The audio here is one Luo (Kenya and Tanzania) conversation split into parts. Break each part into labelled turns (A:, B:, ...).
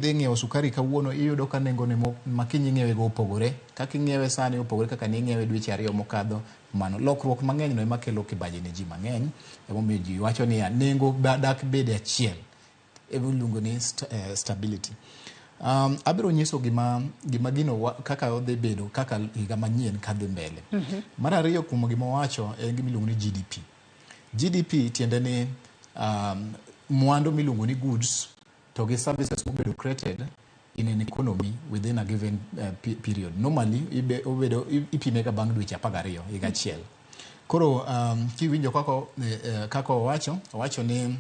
A: Idhi ng'iewo sukari kawuono, iyudo ka nengone ma kiny ing'iewe go opogore. Kaka ing'iewe sani opogore kaka ne ing'iewe dweche 2 mokadho. Mano lokruok mang'eny no ema kelo kibaji ne ji mang'eny. Emomiyo ji wacho niya, nengo dak bede achiel. Ema iluongo ni stability. Abiro nyiso gima gino kaka odhi bedo kaka higa manyien kadhi mbele. Mar ariyo kuom gima owacho en gima iluongo ni GDP. GDP tiende ni mwandu miluongo ni goods to gi services mobedo created in an economy within a given period. Normally obedo ipime ga bang' dweche 12, higa achiel. Koro kiwinjo kaka owacho ni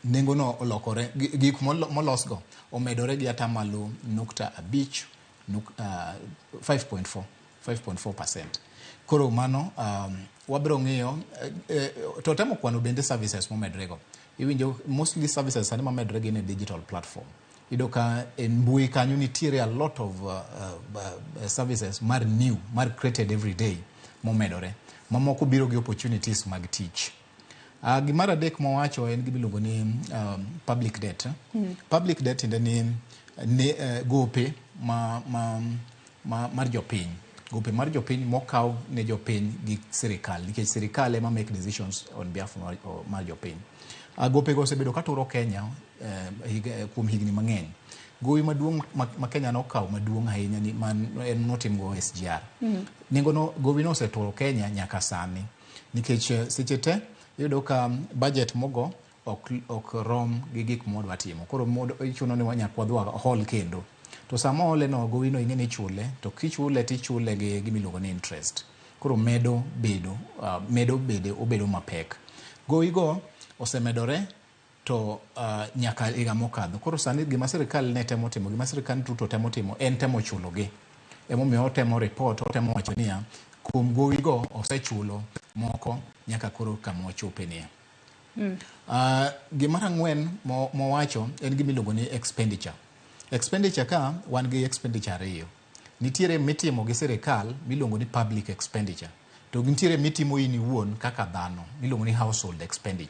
A: nengo no olokore, gik molosgo omedore gi atamalo nukta abich 5.4, 5.4%. Koro mano wabiro ng'iyo to temo kwano bende services momedore go. Iwinjo mostly services sani mamedore gin e digital platform. Iyudo ka e mbui kanyo nitiere a lot of services mar new, mar created every day momedore. Mamoko biro gi opportunities mag tich. Gimar adek mowacho en gima iluongo ni public debt. Public debt tiende ni gope mar jopiny. Gope mar jopiny mokaw ne jopiny gi sirikal, nikech sirikal ema make decisions on behalf mar jopiny. Gope go osebedo katuro Kenya kuom higni mang'eny. Gowi maduong' ma Kenya nokawo maduong' ahinya ni man en notim go SGR. Nengo no, gowi no oseturo Kenya nyaka sani. Nikech seche te iyudo ka budget mogo ok rom gi gik mwadwa timo. Koro ichuno ni nyaka wadhi wahol kendo. To sama ohole no, gowi no ing'e ni ichule, to kichule tichule gi gima iluongo ni interest. Koro medo bedo obedo mapek. Gowi go osemedore to nyaka higa mokadho. Koro sani gima sirikal ne temo timo, gima sirikal Ruto temo timo en temo chulo gi. Emomiyo otemo report, otemo wacho niya, kuom gowi go osechulo moko nyaka koro kama wachope niya. Gimar ang'wen mowacho en gima iluongo ni expenditure. Expenditure ka wan gi expenditure ariyo. Nitiere mitimo gi sirikal miluongo ni public expenditure. To nitiere mitimo in iwuon kaka dhano miluongo ni household expenditure.